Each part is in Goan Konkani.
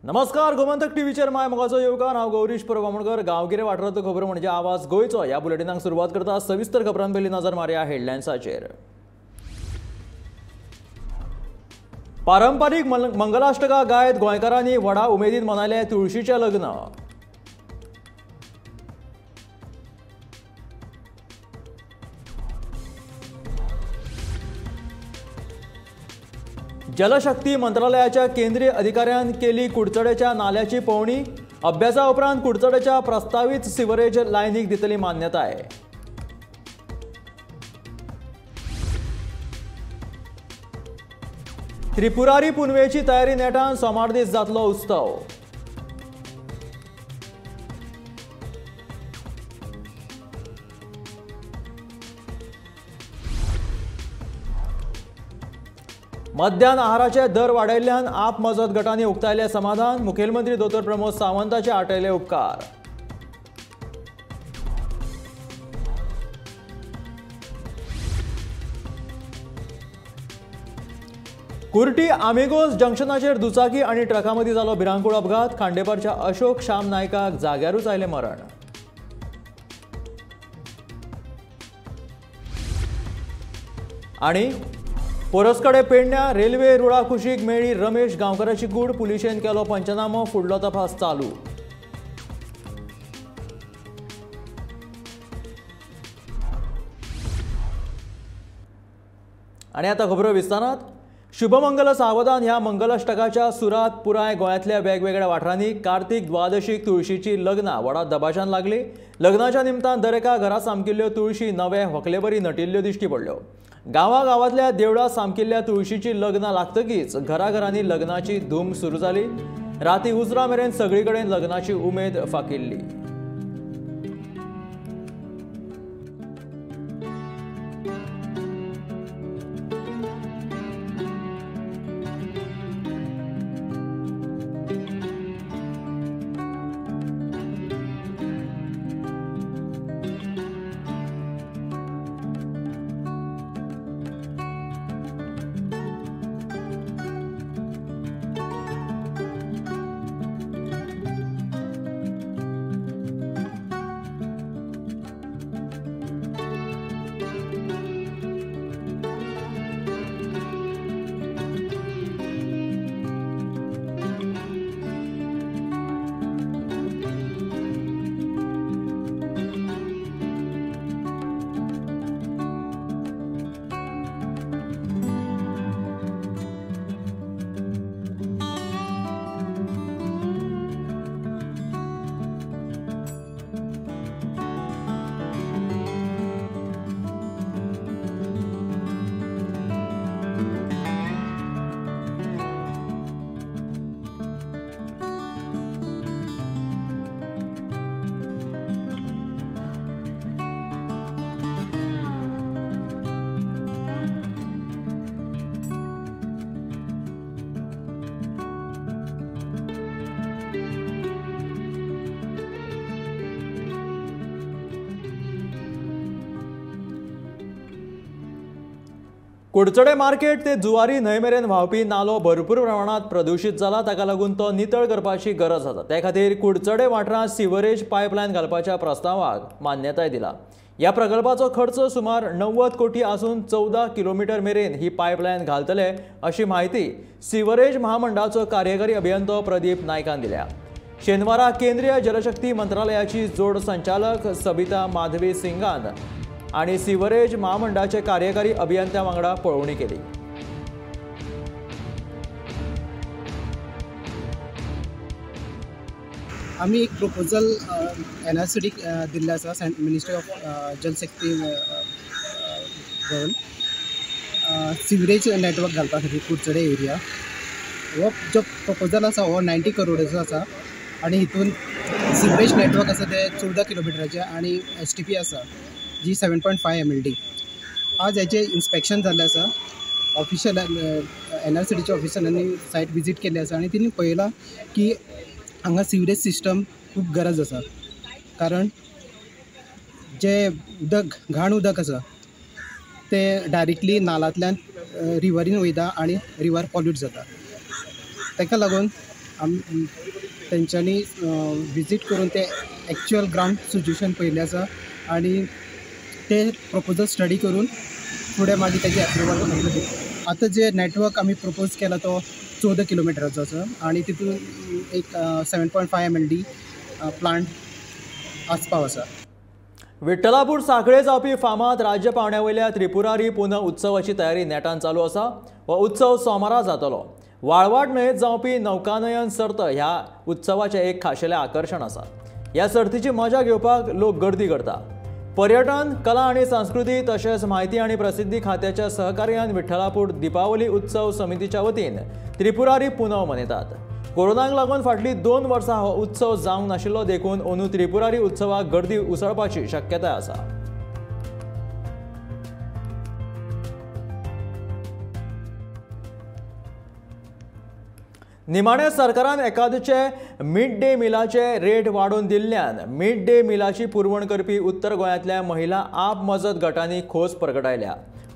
नमस्कार, गोमंतक टीव्हीचेर my मोगाचो येवकार. हांव गौरीश परब आमोणकर. गांवगिरे वाठारांतल्यो खबरो म्हणजे आवाज गोंयचो. ह्या बुलेटिनाक सुरवात करता. सविस्तर खबरां पयलीं नजर मारया हेडलायन्साचेर. पारंपारीक मंगलाष्टका गायत गोंयकारांनी व्हडा उमेदीन मनयलें तुळशीचें लग्न. जलशक्ती मंत्रालयाच्या केंद्रीय अधिकाऱ्यान केली कुडचडेच्या नाल्याची पळोवणी. अभ्यासा उपरांत कुडचडेच्या प्रस्तावीत सिवरेज लायनीक दितली मान्यताय. त्रिपुरारी पुनवेची तयारी नेटान. सोमार दीस जातलो उत्सव. मध्यान आहाराचे दर वाडयल्ल्यान आप मजत गटांनी उक्तायले समाधान. मुखेलमंत्री दोतोर प्रमोद सावंताचे आटयले उपकार. कुर्टी आमिगोज जंक्शनाचेर दुचाकी आनी ट्रका मदीं जालो भिरांकूळ अपघात. खांडेपारच्या अशोक श्याम नायकाक जाग्यारूच आयलें मरण. आनी पोरसकडे पेडण्या रेल्वे रुळा कुशीक मेळ्ळी रमेश गांवकराची कूड. पुलिशेन केलो पंचनामो. फुडलो तपास चालू. आनी आतां खबरो विस्तारात. शुभमंगल सावधान ह्या मंगलाष्टकाच्या सुरात पुराय गोंयांतल्या वेगवेगळ्या वाठारांनी कार्तीक द्वादशीक तुळशीची लग्नां व्हडा दबाज्यान लागली. लग्नाच्या निमतान दरेका घरा सामकिल्ल्यो तुळशी नवे होकलेवरी नटिल्ल्यो दिश्टी पडल्यो. गांवागांवांतल्या देवळां सामकिल्ल्या तुळशीची लग्नां लागतकीच घराघरांनी लग्नाची धूम सुरू जाली. राती उसरां मेरेन सगळी कडेन लग्नाची उमेद फाकिल्ली. कुडचडे मार्केट ते जुवारी न्हंय मेरेन व्हांवपी नालो भरपूर प्रमाणात प्रदुशीत जाला. ताका लागून तो नितळ करपाची गरज आसा. ते खातीर कुडचडे वाठारांत सिवरेज पायपलायन घालपाच्या प्रस्तावाक मान्यताय दिला. ह्या प्रकल्पाचो खर्च सुमार 90 कोटी आसून 14 किलोमिटर मेरेन ही पायपलायन घालतले अशी म्हायती सिवरेज महामंडळाचो कार्यकारी अभियंतो प्रदीप नायकान दिल्या. शेनवारा केंद्रीय जलशक्ती मंत्रालयाची जोड संचालक सबिता माधवी सिंगान आणि सिवरेज महामंडळाचे कार्यकारी अभियंत्या वांगडा पळोवणी केली. आमी एक प्रपोजल एनआरसीडीक दिल्लें आसा, मिनिस्ट्री ऑफ जलशक्ती घेवन सिवरेज नेटवर्क घालपा खातीर कुडचडे एरिया. हो जो प्रपोजल आसा हो 90 करोडाचो आसा आनी हितून सिवरेज नेटवर्क आसा ते 14 किलोमिटराचे आनी STP आसा जी 7.5 MLD. आज हेचें इन्स्पेक्शन जाल्लें आसा. ऑफिशियल एनआरसीडीच्या ऑफिसरांनी सायट विजीट केल्ली आसा आनी तिणी पळयलां की हांगा सिवरेज सिस्टम खूब गरज आसा, कारण जे उदक घाण उदक आसा ते डायरेक्टली नालांतल्यान रिवरीन वयता आनी रिवर पॉल्यूट जाता. ताका लागून तेंच्यांनी विजीट करून ते एक्चुअल ग्रावंड सिच्युएशन पळयल्लें आसा आनी ते प्रपोजल स्टडी करून फुडें मागीर तेजें एप्रुवल आमकां दिता. आतां जे नेटवर्क आमी प्रपोज केला तो 14 किलोमिटराचो आसा आनी तितून एक 7.5 MLD plant आसपाव आसा. विठ्ठलापूर सांखळे जावपी फामाद राज्य पावंड्या वयल्या त्रिपुरारी पुनव उत्सवाची तयारी नेटान चालू आसा. हो उत्सव सोमारा जातलो. वाळवाट न्हंयेत जावपी नौकानयन सर्त ह्या उत्सवाचें एक खाशेलें आकर्शण आसा. ह्या सर्तीची मजा घेवपाक लोक गर्दी करता. पर्यटन, कला आनी संस्कृती तशेंच म्हायती आनी प्रसिद्धी खात्याच्या सहकार्यान विठ्ठलापूर दीपावली उत्सव समितीच्या वतीन त्रिपुरारी पुनव मनयतात. कोरोनाक लागून फाटलीं 2 वर्सां हो उत्सव जावंक नाशिल्लो, देखून अंदू त्रिपुरारी उत्सवाक गर्दी उसळपाची शक्यताय आसा. निमाणे सरकारान एकादचे मिड डे मिलाचे रेट वाडोवन दिल्ल्यान मिड डे मिलाची पुरवण करपी उत्तर गोंयांतल्या महिला आप मजत गटांनी खोस परगटायल्या.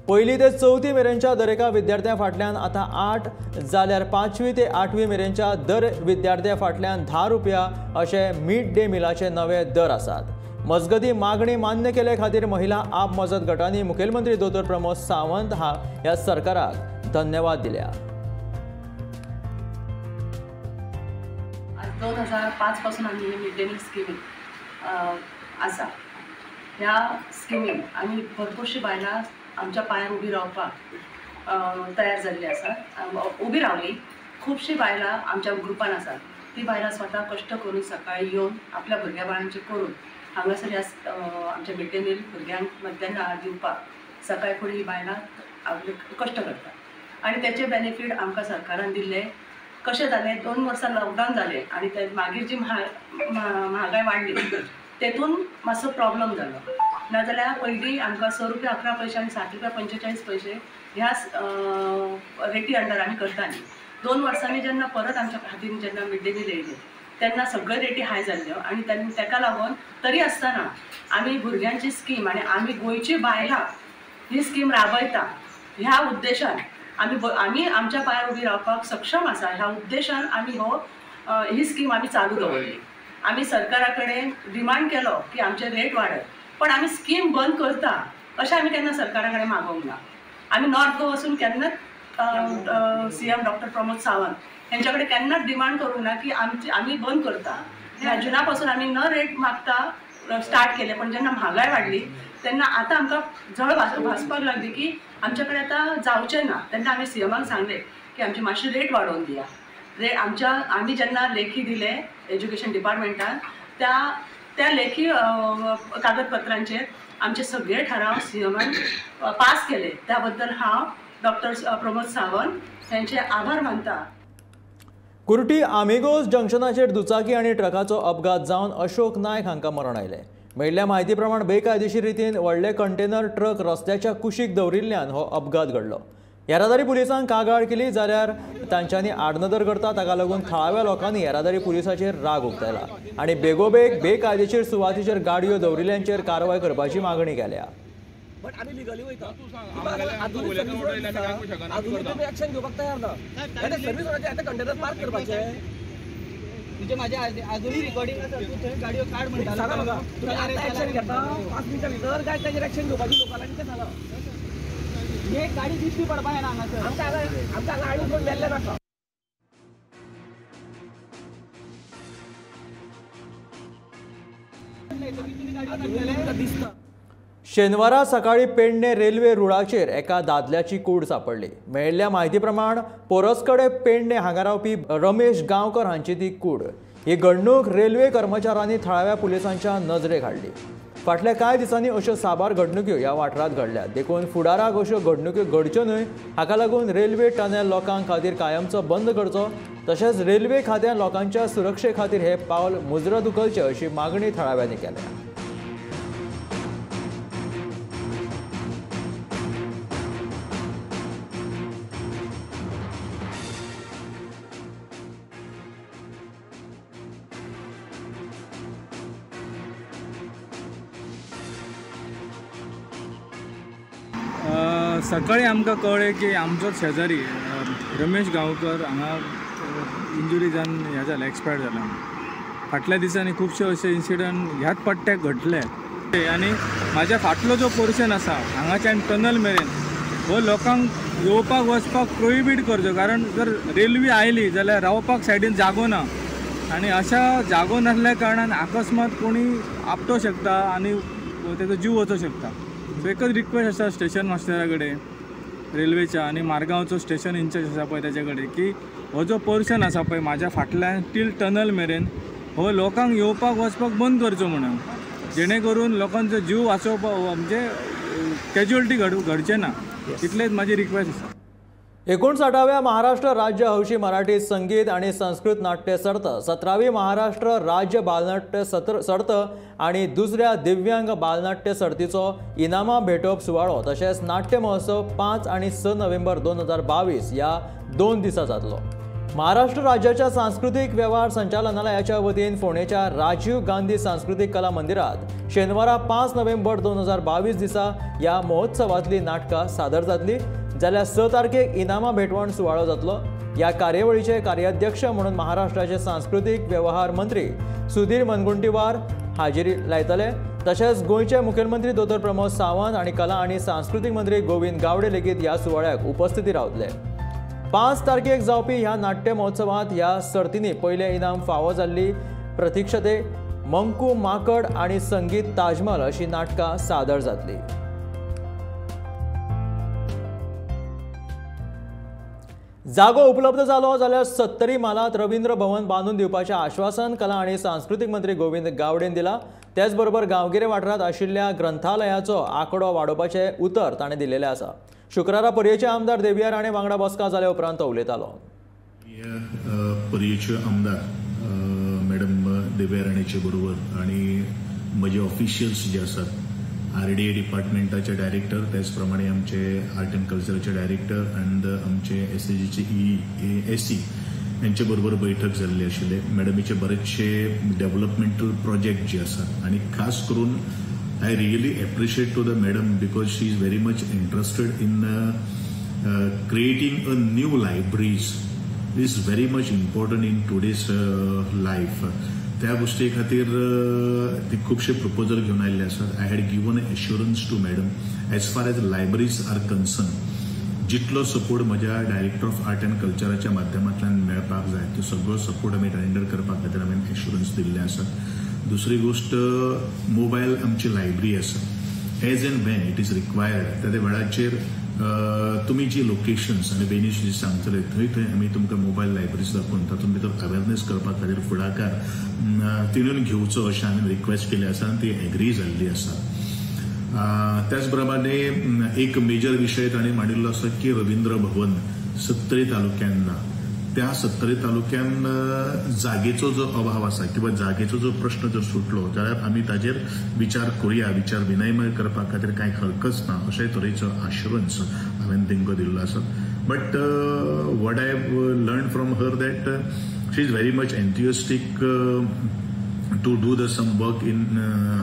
पयली ते चवथी मेरेनच्या दरेका विद्यार्थ्यां फाटल्यान आतां 8 जाल्यार 5वी ते 8वी मेरेनच्या दर विद्यार्थ्यां फाटल्यान 10 रुपया अशे मिड डे मिलाचे नवे दर आसात. मजगती मागणी मान्य केले खातीर महिला आप मजत गटांनी मुखेलमंत्री दोतोर प्रमोद सावंत ह्या सरकाराक धन्यवाद दिल्या. 2005 पासून आमी मिड डे मील स्किमी आसा. ह्या स्किमीन आमी भरपूरशीं बायलां आमच्या पांयार उबी रावपाक तयार जाल्ली आसा, उबी रावली. खुबशीं बायलां आमच्या ग्रुपान आसात, ती बायलां स्वता कश्ट करून सकाळी येवन आपल्या भुरग्या बाळांचें करून हांगासर ह्या आमच्या मिड डे मील भुरग्यांक मध्यान आहार दिवपाक सकाळी फुडें ही बायलां आपले कश्ट करतात आनी तेचे बेनिफीट आमकां सरकारान दिल्ले. कशें जालें, 2 वर्सां लॉकडावन जालें आनी ते मागीर जी म्हारगाय वाडली तेतून मातसो प्रॉब्लम जालो. नाजाल्यार पयलीं आमकां 6 रुपया 11 पयशे आनी 7 रुपया 45 पयशे ह्या रेटी अंडर आमी करतालीं. 2 वर्सांनी जेन्ना परत आमच्या हातीन जेन्ना मिड डे मील येयलें तेन्ना सगळे रेटी हाय जाल्ल्यो आनी तेका लागून तरी आसतना आमी भुरग्यांची स्कीम आनी आमी गोंयची बायलां ही स्कीम राबयता ह्या उद्देशान आमी आमच्या पांयार उबी रावपाक सक्षम आसा ह्या उद्देशान आमी हो ही स्कीम आमी चालू दवरली. आमी सरकारा कडेन डिमांड केलो की आमचे रेट वाडत, पण आमी स्कीम बंद करता अशें आमी केन्ना सरकारा कडेन मागोवंक ना. आमी नॉर्थ गोवा वचून केन्नाच CM doctor Pramod Sawant हेंच्या कडेन केन्नाच डिमांड करूंक ना की आमची आमी बंद करता. ह्या जुना पासून आमी न रेट मागता स्टार्ट केलें, पण जेन्ना म्हारगाय वाडली तेन्ना आतां आमकां झळ भासपाक लागली की आमच्या कडेन आतां जावचें ना. तेन्ना आमी CMाक सांगलें की आमची मातशी रेट वाडोवन दिया. आमच्या आमी जेन्ना लेखी दिले एज्युकेशन डिपार्टमेंटान त्या लेखी कागदपत्रांचेर आमचे सगळे ठराव CMान पास केले. त्या बद्दल हांव डॉक्टर प्रमोद सावंत यांचे आभार मानता. कुर्टी आमिगोज जंक्शनाचेर दुचाकी आनी ट्रकाचो अपघात जावन अशोक नायक हांकां मरण आयलें. मेळिल्ल्या म्हायती प्रमाण बेकायदेशीर रितीन व्हडले कंटेनर ट्रक रस्त्याच्या कुशीक दवरिल्ल्यान हो अपघात घडलो. येरादारी पुलिसांक कागाळ केली जाल्यार तांच्यांनी आडनदर करता, ताका लागून थळाव्या लोकांनी येरादारी पुलिसाचेर राग उक्तायला आनी बेगोबेग बेकायदेशीर सुवातीचेर गाडयो दवरिल्ल्यांचेर कारवाय करपाची मागणी केल्या. गाडी दिसली पडपा जायना हांगासर. आमकां हांगा हाडून कोण मेल्ले नाका. शेनवारा सकाळी पेडणे रेल्वे रुळाचेर एका दादल्याची कूड सापडली. मेळिल्ल्या म्हायती प्रमाण पोरसकडे पेडणे हांगा रावपी रमेश गांवकर हांची ती कूड. ही घडणूक रेल्वे कर्मचाऱ्यांनी थळाव्या पुलिसांच्या नजरेक हाडली. फाटल्या कांय दिसांनी अश्यो साबार घडणुक्यो ह्या वाठारांत घडल्यात, देखून फुडाराक अश्यो घडणुक्यो घडच्यो न्हय हाका लागून रेल्वे टनल लोकां खातीर कायमचो बंद करचो, तशेंच रेल्वे खात्यान लोकांच्या सुरक्षे खातीर हे पावल मुजरत उखलचें अशी मागणी थळाव्यांनी केल्या. सकाळी आमकां कळ्ळें की आमचोच शेजारी रमेश गांवकर हांगा इंजुरी जावन हें जालें, एक्सपायर जालें. फाटल्या दिसांनी खुबशे अशे इन्सिडंट ह्याच पट्ट्याक घडले आनी म्हाज्या फाटलो जो पोर्शन आसा हांगाच्यान टनल मेरेन हो लोकांक येवपाक वचपाक प्रोहिबीट करचो, कारण जर रेल्वे आयली जाल्यार रावपाक सायडीन जागो ना आनी अशा जागो नासल्या कारणान अकस्मात कोणी आपटो शकता आनी तेजो जीव वचो शकता. सो एकच रिक्वेस्ट आसा स्टेशन मास्टरा कडेन रेल्वेच्या आनी मारगांवचो स्टेशन इन्चार्ज आसा पळय तेजे कडेन की हो जो पोर्शन आसा पळय म्हाज्या फाटल्यान टील टनल मेरेन हो लोकांक येवपाक वचपाक बंद करचो म्हणून, जेणे करून लोकांचो जीव वाचोवपाक म्हणजे कॅज्युअलिटी घडचें ना, इतलेच म्हाजी रिक्वेस्ट आसा. 59व्या महाराष्ट्र राज्य हौशी मराठी संगीत आणि संस्कृत नाट्य सर्त, 17वी महाराष्ट्र राज्य बालनाट्य सर्त आणि दुसऱ्या दिव्यांग बालनाट्य सर्तीचो इनामां भेटोवप सुवाळो तशेंच नाट्य महोत्सव 5 आणि 6 नोव्हेंबर 2022 ह्या 2 दिसा जातलो. महाराष्ट्र राज्याच्या सांस्कृतिक व्यवहार संचालनालयाच्या वतीन फोंडेच्या राजीव गांधी सांस्कृतिक कला मंदिरात शेनवारा 5 नोव्हेंबर 2022 दिसा ह्या महोत्सवातली नाटकां सादर जातली, जाल्यार 6 तारखेक इनामां भेटवण सुवाळो जातलो. ह्या कार्यावळीचे कार्याध्यक्ष म्हणून महाराष्ट्राचे सांस्कृतिक व्यवहार मंत्री सुधीर मुनगंटीवार हाजेरी लायतले. तशेंच गोंयचे मुखेलमंत्री दोतोर प्रमोद सावंत आनी कला आनी सांस्कृतिक मंत्री गोविंद गावडे लेगीत ह्या सुवाळ्याक उपस्थिती रावतले. 5 तारखेक जावपी ह्या नाट्य महोत्सवांत ह्या सर्तींनी पयलें इनाम फावो जाल्ली प्रतिक्षते, मंकू माकड आनी संगीत ताजमहल अशी नाटकां सादर जातली. जागो उपलब्ध जालो जाल्यार 70 म्हालांत रवींद्र भवन बांदून दिवपाचें आश्वासन कला आनी सांस्कृतिक मंत्री गोविंद गावडेन दिलां. त्याचबरोबर गांवगिरे वाठारांत आशिल्ल्या ग्रंथालयाचो आंकडो वाडोवपाचें उतर ताणें दिलेलें आसा. शुक्रारा पर्येचे आमदार देविया राणे वांगडा बसका जाल्या उपरांत तो उलयतालो. पर्येचे आमदार मॅडम देविया राणेचे बरोबर आनी म्हजे ऑफिशियल्स जे आसात आर डी ए डिपार्टमेंटाचे डायरेक्टर, त्याचप्रमाणे आमचे आर्ट अँड कल्चराचे डायरेक्टर अँड आमचे एस ए जीचे ई एस सी यांचे बरोबर बैठक जाल्ली आशिल्ली. मॅडमीचे बरेचशे डेव्हलपमेंटल प्रोजेक्ट जे आसात आनी खास करून I really appreciate to the madam because she is very much interested in creating a new libraries. This is very much important in today's life. त्या गोष्टी खातीर ते खुबशे प्रपोजल घेवन आयिल्ले आसात. I had given assurance to madam as far as libraries are concern, जितलो सपोर्ट म्हज्या डायरेक्टर ऑफ आर्ट अँड कल्चराच्या माध्यमांतल्यान मेळपाक जाय तो सगळो सपोर्ट आमी रेंडर करपा खातीर आमी एश्युरन्स दिल्ले आसा. दुसरी गोष्ट, मोबायल आमची लायब्ररी आसा. As and when it is required त्या वेळाचेर तुमी जी लोकेशन्स आनी वेन्यूज जी सांगतले थंय थंय आमी तुमकां मोबायल लायब्ररीज दाखोवन तातूंत भितर अवेरनेस करपा खातीर फुडाकार तिणून घेवचो अशें आमी रिक्वेस्ट केल्ली आसा आनी ती एग्री जाल्ली आसा. त्याच प्रमाणे एक मेजर विशय तांणी मांडिल्लो आसा की रवींद्र भवन 70 तालुक्यान ना, त्या 70 तालुक्यान जागेचो जो अभाव आसा किंवा जागेचो जो प्रश्न जर सुटलो जाल्यार आमी ताजेर विचार करुया, विचार विनिमय करपा खातीर कांय हरकत ना अशे तरेचो आश्युरन्स हांवें तांकां दिल्लो आसा. But what I have learn from her that she is very much enthusiastic to do the some work in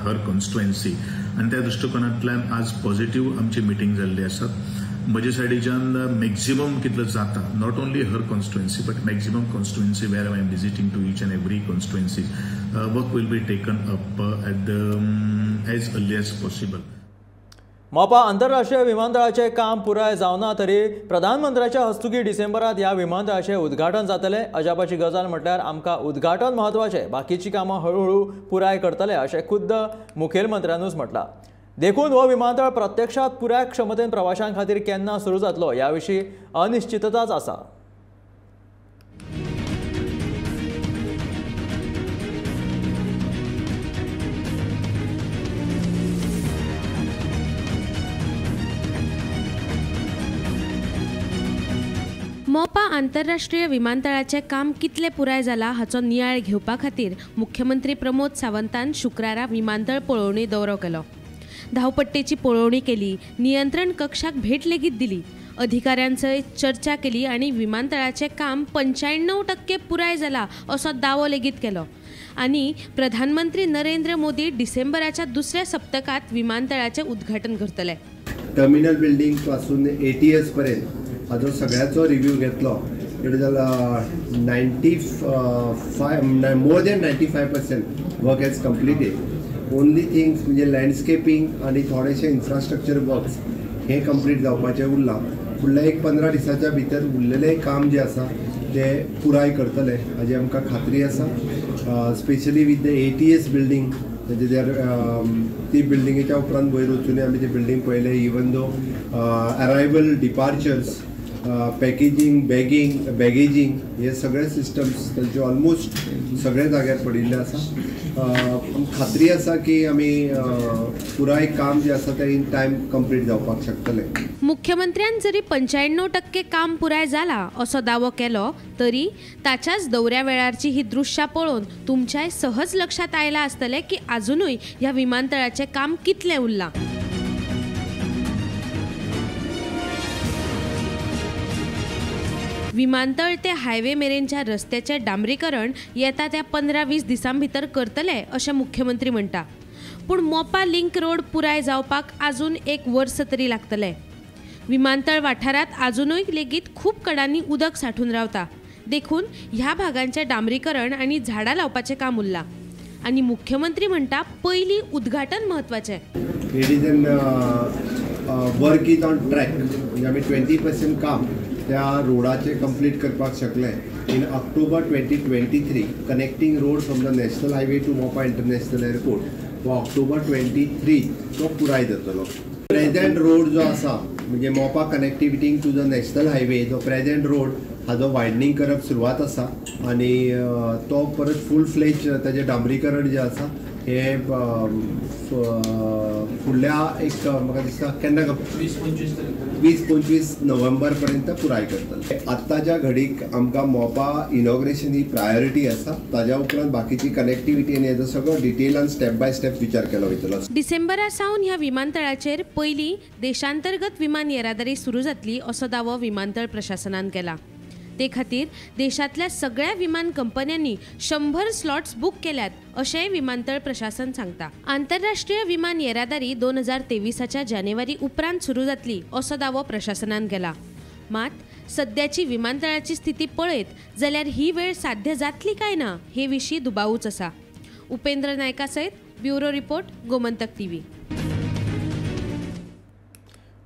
her constituency आनी त्या दृश्टिकोनांतल्यान आज पॉझिटिव्ह आमची मिटींग जाल्ली आसा. म्हजे सायडीच्यान मॅक्झिमम कितलो जाता, not only her constituency but maximum constituency where I am visiting to each and every constituency, work will be taken up at the as early as possible. Mopa आंतरराष्ट्रीय विमानतळाचें काम पुराय जावना तरी प्रधानमंत्र्याच्या हस्तुकी डिसेंबरात ह्या विमानतळाचें उद्घाटन जातलें. अजापाची गजाल म्हटल्यार आमकां उद्घाटन म्हत्वाचें, बाकीची कामां हळुहळू पुराय करतले अशें खुद्द मुखेलमंत्र्यानूच म्हटलां. देखून हो विमानतळ प्रत्यक्षात पुराय क्षमतेन प्रवाशां खातीर केन्ना सुरू जातलो ह्या विशीं अनिश्चितताच आसा. मोपा आंतरराष्ट्रीय विमानतळाचें काम कितलें पुराय जालां हाचो नियाळ घेवपा खातीर मुख्यमंत्री प्रमोद सावंतान शुक्रारा विमानतळ पळोवणी दौरो केलो. धांवपट्टेची पळोवणी केली, नियंत्रण कक्षाक भेट लेगीत दिली, अधिकाऱ्यांसयत चर्चा केली आनी विमानतळाचें काम 95% पुराय जालां असो दावो लेगीत केलो. आनी प्रधानमंत्री नरेंद्र मोदी डिसेंबराच्या दुसऱ्या सप्तकांत विमानतळाचें उद्घाटन करतले. टर्मिनल बिल्डिंग पासून ATS पर्यंत हाजो सगळ्याचो रिव्यू घेतलो It is 95 more than 95% work has completed. Only things म्हणजे लँडस्केपिंग आनी थोडेशे इन्फ्रास्ट्रक्चर वर्क्स हे कंप्लीट जावपाचें उरलां. फुडल्या एक 15 दिसाच्या भितर उरलेलें काम जें आसा तें पुराय करतले हाजी आमकां खात्री आसा. Specially with the ATS building, म्हणजे ती बिल्डिंगेच्या उपरांत वयर वचून आमी ती बिल्डींग पळयलें. Even though arrival, departures, packaging, bagging, baggaging हे सगळे सिस्टम्स तांचे ऑलमोस्ट सगळे जाग्यार पडिल्ले आसा. खात्री आसा की आमी पुराय काम जें आसा तें इन टायम कंप्लीट जावपाक शकतलें. मुख्यमंत्र्यान जरी 95% काम पुराय जाला असो दावो केलो तरी ताच्याच दौऱ्या वेळारची ही दृश्यां पळोवन तुमच्याय सहज लक्षात आयलां आसतलें की आजुनूय ह्या विमानतळाचें काम कितलें उरलां. विमानतळ ते हायवे मेरेनच्या रस्त्याचें डांबरीकरण येता त्या 15-20 दिसां भितर करतले अशें मुख्यमंत्री म्हणटा. पूण मोपा लिंक रोड पुराय जावपाक आजून 1 वर्स तरी लागतलें. विमानतळ वाठारांत आजुनूय लेगीत खूब कडांनी उदक सांठून रावता, देखून ह्या भागांचें डांबरीकरण आनी झाडां लावपाचें काम उरलां. आनी मुख्यमंत्री म्हणटा पयलीं उद्घाटन म्हत्वाचें. It is an work is on track. म्हणजे आमी 20% काम त्या रोडाचें कंप्लीट करपाक शकले. In October 2023 connecting road from the national highway to Mopa international airport हो ऑक्टोबर 23 तो पुराय जातलो. प्रेजेंट रोड जो आसा म्हणजे Mopa connectivity to the national highway जो प्रेजेंट रोड हाजो वायडनींग करप सुरवात आसा आनी तो परत फूल फ्लेज ताजें डांबरीकरण जें आसा हे फुडल्या एक म्हाका दिसता केन्ना 20-25 नोव्हेंबर पर्यंत पुराय करतले. आत्ताच्या घडीक आमकां मोपा इनॉग्रेशन ही प्रायोरिटी आसा. ताज्या उपरांत बाकीची कनेक्टिविटी आनी हेजो सगळो डिटेलान स्टेप बाय स्टेप विचार केलो वयतलो. डिसेंबरा सावन ह्या विमानतळाचेर पयलीं देशांतर्गत विमान येरादारी सुरू जातली असो दावो विमानतळ प्रशासनान केला. ते खातीर देशांतल्या सगळ्या विमान कंपन्यांनी 100 स्लॉट्स बूक केल्यात अशेंय विमानतळ प्रशासन सांगता. आंतरराष्ट्रीय विमान येरादारी 2023च्या जानेवारी उपरांत सुरू जातली असो दावो प्रशासनान केला. मात सद्याची विमानतळाची स्थिती पळयत जाल्यार ही वेळ साध्य जातली काय ना हे विशीं दुबावूच आसा. उपेंद्र नायका सयत bureau report, Gomantak TV.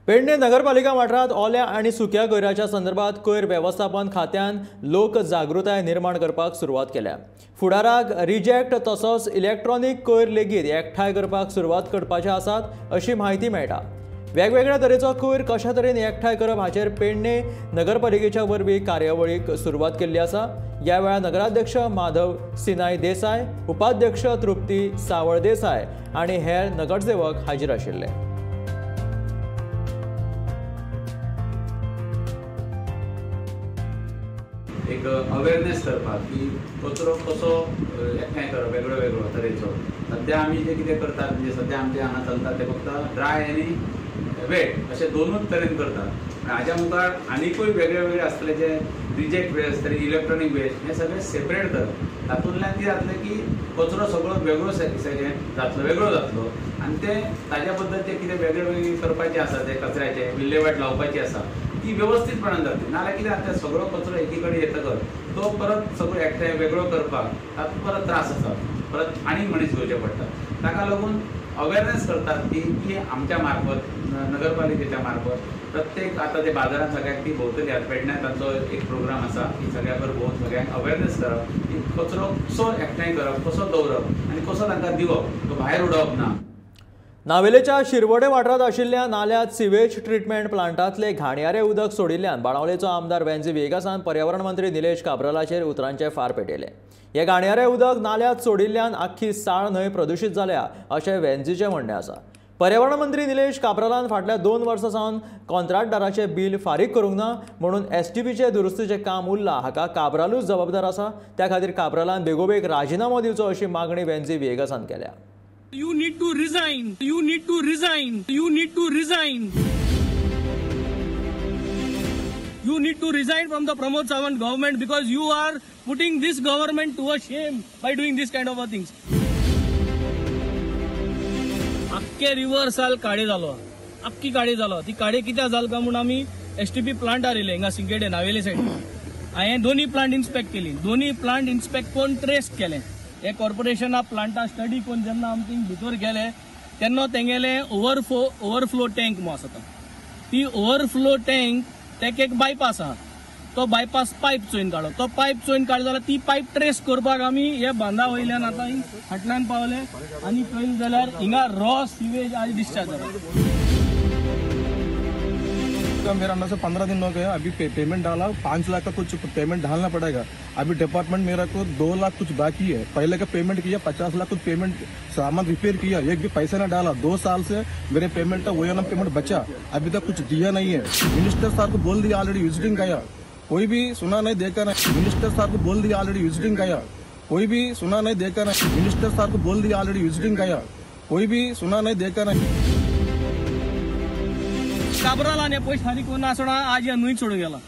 Pedne नगरपालिका वाठारांत ओल्या आनी सुक्या कोयराच्या संदर्भात कोयर वेवस्थापन खात्यान लोक जागृताय निर्माण करपाक सुरवात केल्या. फुडाराक रिजेक्ट तसोच इलेक्ट्रॉनिक कोयर लेगीत एकठांय करपाक सुरवात करपाचे आसात अशी म्हायती मेळटा. वेगवेगळ्या तरेचो कोयर कशा तरेन एकठांय करप हाचेर पेडणे नगरपालिकेच्या वरवीं कार्यावळीक सुरवात केल्ली आसा. ह्या वेळार नगराध्यक्ष माधव सिनाय देसाय, उपाध्यक्ष तृप्ती सावळ देसाय आनी हेर नगरसेवक हाजीर आशिल्ले. एक अवेरनेस करपाक की कचरो कसो एकठांय करप वेगळो वेगळो तरेचो. सद्या आमी जे कितें करतात म्हणजे सद्या आमचे हांगा चलता ते फक्त ड्राय आनी वेट अशे दोनूच तरेन करतात. हाज्या मुखार आनिकूय वेगळे वेगळे आसतले जे रिजेक्ट वेस्ट आसतले, इलेक्ट्रॉनीक वेस्ट, हे सगळे सेपरेट करप. तातूंतल्यान कितें जातलें की कचरो सगळो वेगळो जातलो, वेगळो जातलो आनी ते ताज्या बद्दल जे कितें वेगळे वेगळे करपाचें आसा ते कचऱ्याचे विल्हेवाट लावपाची आसा ती वेवस्थीतपणान जातली. नाजाल्यार कितें जाता सगळो कचरो एकी कडेन येतकच तो परत सगळो एकठांय वेगळो करपाक तातूंत परत त्रास आसा, परत आनीक मनीस घेवचे पडटा. ताका लागून अवेरनेस करतात ती की आमच्या मार्फत नगरपालिकेच्या मार्फत प्रत्येक आतां ते बाजारांत सगळ्यांक ती भोंवतली. आतां पेडण्यां तांचो एक प्रोग्राम आसा की सगळ्या भोंवन सगळ्यांक अवेरनेस करप की कचरो कसो एकठांय करप, कसो दवरप आनी कसो तांकां दिवप, तो भायर उडोवप ना. नावेलेच्या शिरवडे वाठारांत आशिल्ल्या नाल्यात सिवेज ट्रिटमेंट प्लांटांतले घाणयारे उदक सोडिल्ल्यान बाणावलेचो आमदार वेन्झी व्हिएगासान पर्यावरण मंत्री निलेश काब्रालाचेर उतरांचे फार पेटयले. हे घाणयारे उदक नाल्यात सोडिल्ल्यान आख्खी साळ न्हंय प्रदुशीत जाल्या अशें वेन्झीचें म्हणणें आसा. पर्यावरण मंत्री निलेश काब्रालान फाटल्या 2 वर्सां सावन कॉन्ट्राक्टदाराचें बील फारीक करूंक ना म्हणून एसटीपीचें दुरुस्तीचें काम उरलां हाका काब्रालूच जबाबदार आसा. त्या खातीर काब्रालान बेगोबेग राजिनामो दिवचो अशी मागणी वेन्झी व्हिएगासान केल्या. You need to resign. You need to resign. You need to resign. You need to resign from the Pramod Sawant government because you are putting this government to a shame by doing this kind of a things. अख्खे रिवर साल काळे जालो, अख्खी काळे जालो. ती काळे कित्याक जाल काय म्हूण आमी एसटीपी प्लांटार येयले हिंगा सिंकेडे नावेले सायडीन हांवें दोनी प्लांट इन्स्पेक्ट केली, दोनी प्लांट इन्स्पेक्ट करून ट्रेस केलें. हे कॉर्पोरेशना प्लांटा स्टडी करून जेन्ना आमी थिंग भितर गेले तेन्ना तेंगेले ओवरफ्लो टँक म्हूण आसा ती ओवरफ्लो टँक तेका एक बायपास आहा, तो बायपास पायप चोयन काडलो. तो पायप चोयन काडलो जाल्यार ती पायप ट्रेस करपाक आमी हे बांदा वयल्यान आतां फाटल्यान पावले आनी पळयलें जाल्यार हिंगा रॉ सिवेज आज डिस्चार्ज जाला. मेरा अंदाज से 15 दिन हो गया, अभी पेमेंट डाला 5 लाख का कुछ पेमेंट डालना पड़ेगा। अभी डिपार्टमेंट मेरा को 2 लाख कुछ बाकी है। पहले का पेमेंट किया 50 लाख कुछ पेमेंट, सामान रिपेयर किया, एक भी पैसा ना डाला। 2 साल से मेरे पेमेंट का वही ना पेमेंट बचा, अभी तक कुछ दिया नहीं है। मिनिस्टर साहब को बोल दिया, ऑलरेडी विजिटिंग गया, कोई भी सुना नहीं देखा नहीं। मिनिस्टर साहब को बोल दिया, ऑलरेडी विजिटिंग गया, कोई भी सुना नहीं देखा नहीं। मिनिस्टर साहब को बोल दिया, ऑलरेडी विजिटिंग गया, कोई भी सुना नहीं देखा नहीं। काब्रालान हे पयशे फारीक करून आसतना आज ह्या न्हंयक सोडून गेला.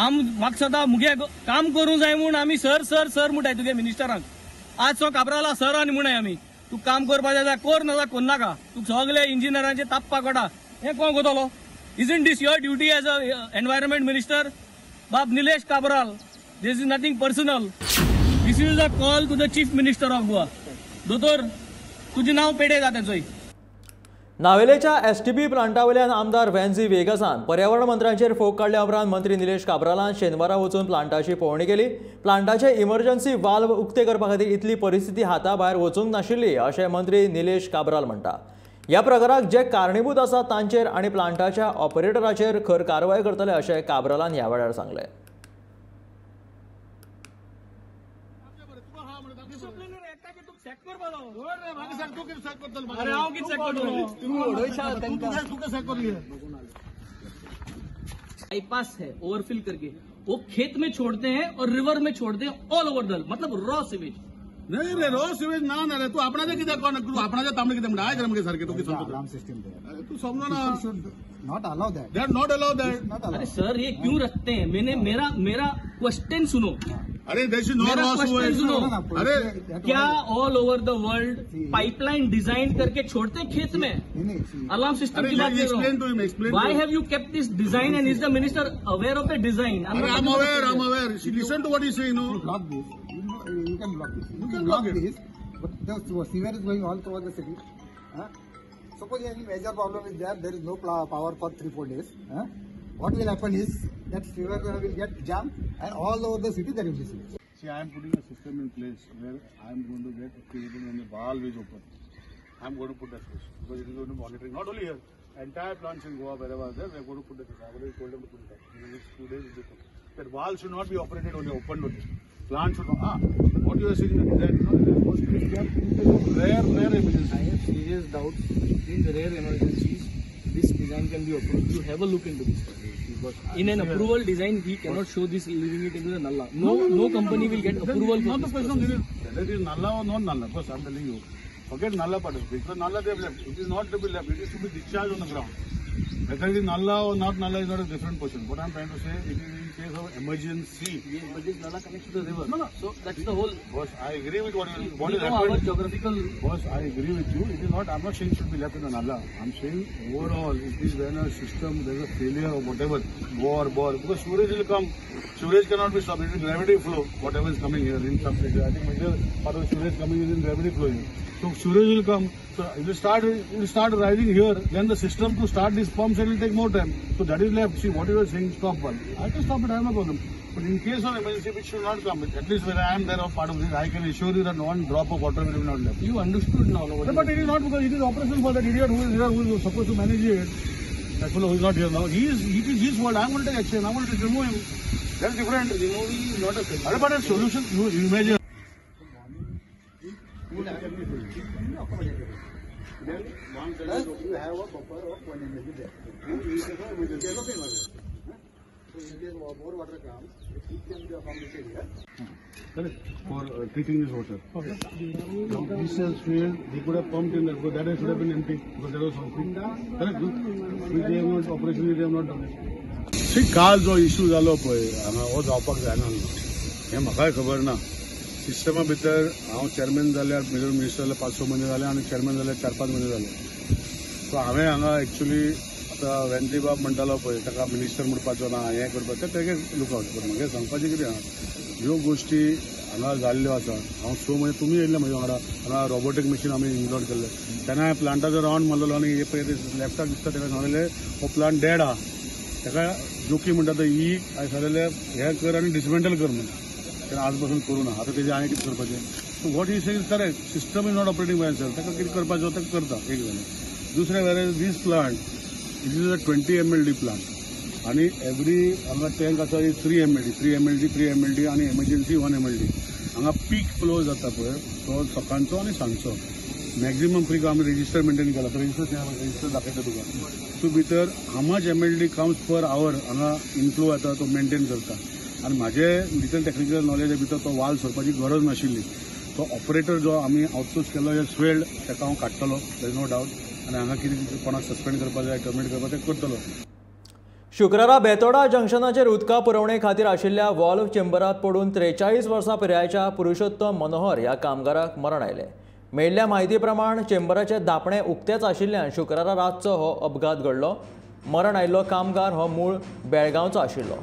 आम म्हाका सदां मुगे काम करूंक जाय म्हूण आमी सर सर सर म्हणटाय तुगे मिनिस्टरांक. आज सो काब्राला सर आनी म्हणय आमी तूं काम करपा जाय कर ना जाल्यार करनाका, तूं सगळे इंजिनियरांचे तापपाक वता. हें कोण करतलो? Isn't this your duty as a environment minister? बाब Nilesh Cabral, this is nothing personal. This is a call to the chief minister of Goa. दोतोर तुजें नांव पेडे जाता चोय. नावेलेच्या एसटीपी प्लांटा वयल्यान आमदार वेन्झी वेगसान पर्यावरण मंत्र्यांचेर फोग काडल्या उपरांत मंत्री निलेश काब्रालान शेनवारा वचून प्लांटाची पळोवणी केली. प्लांटाचे इमर्जन्सी वाल्व उक्ते करपा खातीर इतली परिस्थिती हाता भायर वचूंक नाशिल्ली अशें मंत्री निलेश काब्राल म्हणटा. ह्या प्रकाराक जे कारणीभूत आसा तांचेर आनी प्लांटाच्या ऑपरेटराचेर खर कारवाय करतले अशें काब्रालान ह्या वेळार सांगलें. बाईपास है ओवरफिल करके वो खेत में छोड़ते हैं और रिवर में छोड़ते हैं ऑल ओवर the, मतलब रॉ सिवेज. नाही रे, रॉ सिवेज ना ना रे, तू आपणाचे कित्याक कोण तू आपणाचे तांबडे कितें म्हणटा आयज रे सारखे तू कितें समजता तू समजो ना. Not allow that, they are not allow that. अरे सर ये क्यों रखते हैं? मैंने मेरा मेरा क्वेश्चन सुनो. अरे देश नो रॉ सिवेज. अरे क्या all over the world pipeline design करके छोड़ते हैं खेत में? अलार्म सिस्टम की बात कर रहा हूं. Why have you kept this design and is the minister aware of the design? I am aware, I am aware. Listen to what he saying. No block this, you can block this, you can block this, but the sewer is going all through the city. Suppose any major problem is there, there is no power for 3-4 days. What will happen is that sewer will get jammed and all over the city there will be sewage. See, I am putting a system in place where I am going to get activated when the valve is open. I am going to put that switch because it is going to monitoring not only here, entire plants in Goa, wherever there, we are going to put that switch. I already told them to put it up. In the next few days, it will be put. That valve should not be operated only, opened only. Plant should not. What you are saying in the design, you know, most rare emergencies. I have serious doubts. In rare emergencies, this design can be approved. You have a look into this. In an approval design, we cannot show this leaving it into the nalla. No company will get approval. Not the question of whether it is nalla or not nalla. First, I am telling you, forget nalla part. Because nalla they have left. It is not to be left. It is to be discharged on the ground. Whether it is nalla or not nalla is not a different question. What I am trying to say, it is in case of emergency. Yes, but this nalla connects to the river. No, no. So that's the whole. Boss, I agree with what you. What is happened? Our geographical. Boss, I agree with you. It is not. I am not saying it should be left in the nalla. I am saying overall, it is when a system there is a failure or whatever, war, because sewage will come. Sewage cannot be stopped. It is gravity flow. Whatever is coming here in some places, I think major part of the sewage coming is in gravity flow here. So sewage will come. So it will start rising here. Then the system to start these pumps, it will take more time. So that is left. See what you are saying, stop one. I can stop it. I have no problem. But in case of emergency, it should not come. At least when I am there of part of this, I can assure you that one drop of water will be not left. You understood now. No, but it is not because it is operation for that idiot who is here, who is supposed to manage it. That fellow who is not here now. He is. It is his fault. I am going to take action. I am going to remove him. That's different. Removing is not a solution. But a solution, you imagine. Then plus you have a buffer of 1 ml there. In case of emergency. So in case more water comes, it can be from this area. Correct. For treating this water. Okay. Now this has failed. They could have pumped in that, because that should have been empty because there was something. Correct. Which they have not operationally they have not done it. See, काल जो इश्यू जालो पळय हांगा हो जावपाक जायना हें म्हाकाय खबर ना. सिस्टमा भितर हांव चेअरमॅन जाल्यार मेजर मिनिस्टर जाल्यार 5-6 म्हयने जाले आनी चेअरमॅन जाल्यार 4-5 म्हयने जाले. सो हांवें हांगा एक्चुली आतां वेंदी बाब म्हणटालो पळय ताका मिनिस्टर म्हणपाचो ना, हें करपाचें तेगे लुकआवट. पूण म्हागे सांगपाचें कितें आहा, ह्यो गोश्टी हांगा जाल्ल्यो आसा. हांव सो म्हणजे तुमी येयल्ले म्हज्या वांगडा, हांगा रोबोटीक मशीन आमी इन्स्टॉल केल्लें तेन्ना हांवें प्लांटाचो रावंड मारलेलो आनी हे पळय लेफ्टाक दिसता ताका सांगलेलें हो प्लांट डेड आहा, ताका जोकी म्हणटा तो ही हांवें सांगलेलें हें कर आनी डिसमेंटल कर म्हणटा, तेन्ना आज पासून करूं ना. आतां तेजें हांवें कितें करपाचें? So what he say is correct, system is not operating by self. ताका कितें करपाचें ताका करता. एक जालें. दुसरें वेर this plant it is a 20 MLD plant आनी एवरी हांगा टँक आसा 3 MLD, 3 MLD, 3 MLD आनी एमर्जन्सी 1 MLD. हांगा पीक फ्लो जाता पळय तो सकाळचो आनी सांजचो मॅक्झिमम पीक. आमी रजिस्टर मेंटेन केला, तो रजिस्टर दाखयता तुका. तूं भितर how much MLD comes per hour हांगा इनफ्लो येता तो मेंटेन करता. आनी म्हाजे भितर टॅक्निकल नॉलेजा भितर तो वाल सोडपाची गरज नाशिल्ली. तो ऑपरेटर जो आमी आउटसोर्स केलो हे स्वेल्ड ताका हांव काडटलो, there is no doubt. आनी हांगा कितें कोणाक सस्पेंड करपाक जाय, टर्मिनेट करपाक तें करतलो. शुक्रारा बेतोडा जंक्शनाचेर उदका पुरवणे खातीर आशिल्ल्या वॉल्व चेंबरात पडून 43 वर्सां पिरायेच्या पुरुषोत्तम मनोहर ह्या कामगाराक मरण आयलें. मेळिल्ल्या म्हायती प्रमाण चेंबराचें धांपणें उक्तेंच आशिल्ल्यान शुक्रारा रातचो हो अपघात घडलो. मरण आयिल्लो कामगार हो मूळ बेळगांवचो आशिल्लो.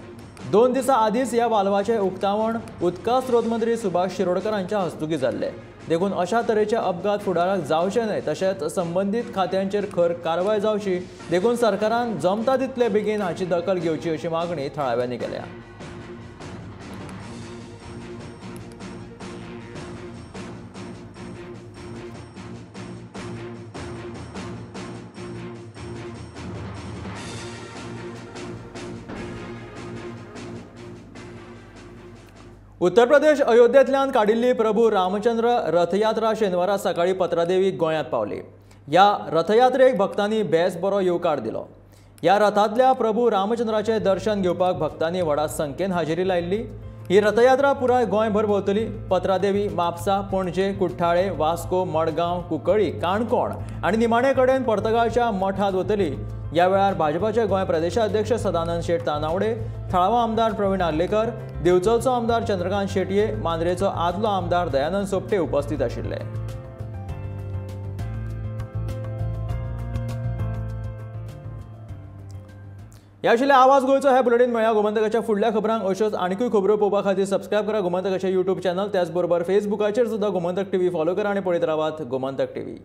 2 दिसां आदींच ह्या वाल्वाचें उक्तावण उदका स्रोत मंत्री सुभाष शिरोडकर हांच्या हस्तुकीं जाल्लें. देखून अशा तरेचे अपघात फुडाराक जावचे न्हय तशेंच संबंदीत खात्यांचेर खर कारवाय जावची देखून सरकारान जमता तितले बेगीन हाची दखल घेवची अशी मागणी थळाव्यांनी केल्या. उत्तर प्रदेश अयोध्येंतल्यान काडिल्ली प्रभू रामचंद्र रथयात्रा शेनवारा सकाळी पत्रादेवी गोंयांत पावली. ह्या रथयात्रेक भक्तांनी बेस बरो येवकार दिलो. ह्या रथांतल्या प्रभू रामचंद्राचें दर्शन घेवपाक भक्तांनी व्हडा संख्येन हाजेरी लायिल्ली. ही रथयात्रा पुराय गोंयभर भोंवतली. पत्रादेवी, म्हापसा, पणजे, कुठ्ठाळे, वास्को, मडगांव, कुंकळी, काणकोण आनी निमाणे कडेन पर्तगाळच्या मठांत वतली. ह्या वेळार भाजपाचे गोंय प्रदेशाध्यक्ष सदानंद शेट तानावडे, थळावो आमदार प्रवीण आर्लेकर, दिवचलचो आमदार चंद्रकांत शेटये, मांद्रेचो आदलो आमदार दयानंद सोपटे उपस्थित आशिल्ले. ह्या आशिल्ले आवाज गोंयचो हे बुलेटीन. मेळया गोमंतकाच्या फुडल्या खबरांक. अश्योच आनीकूय खबरो पळोवपा खातीर सबस्क्रायब करा गोमंतकाचे यूट्यूब चॅनल, त्याचबरोबर फेसबुकाचेर सुद्दां गोमंतक टीव्ही फॉलो करा आनी पळयत रावात गोमंतक टीव्ही.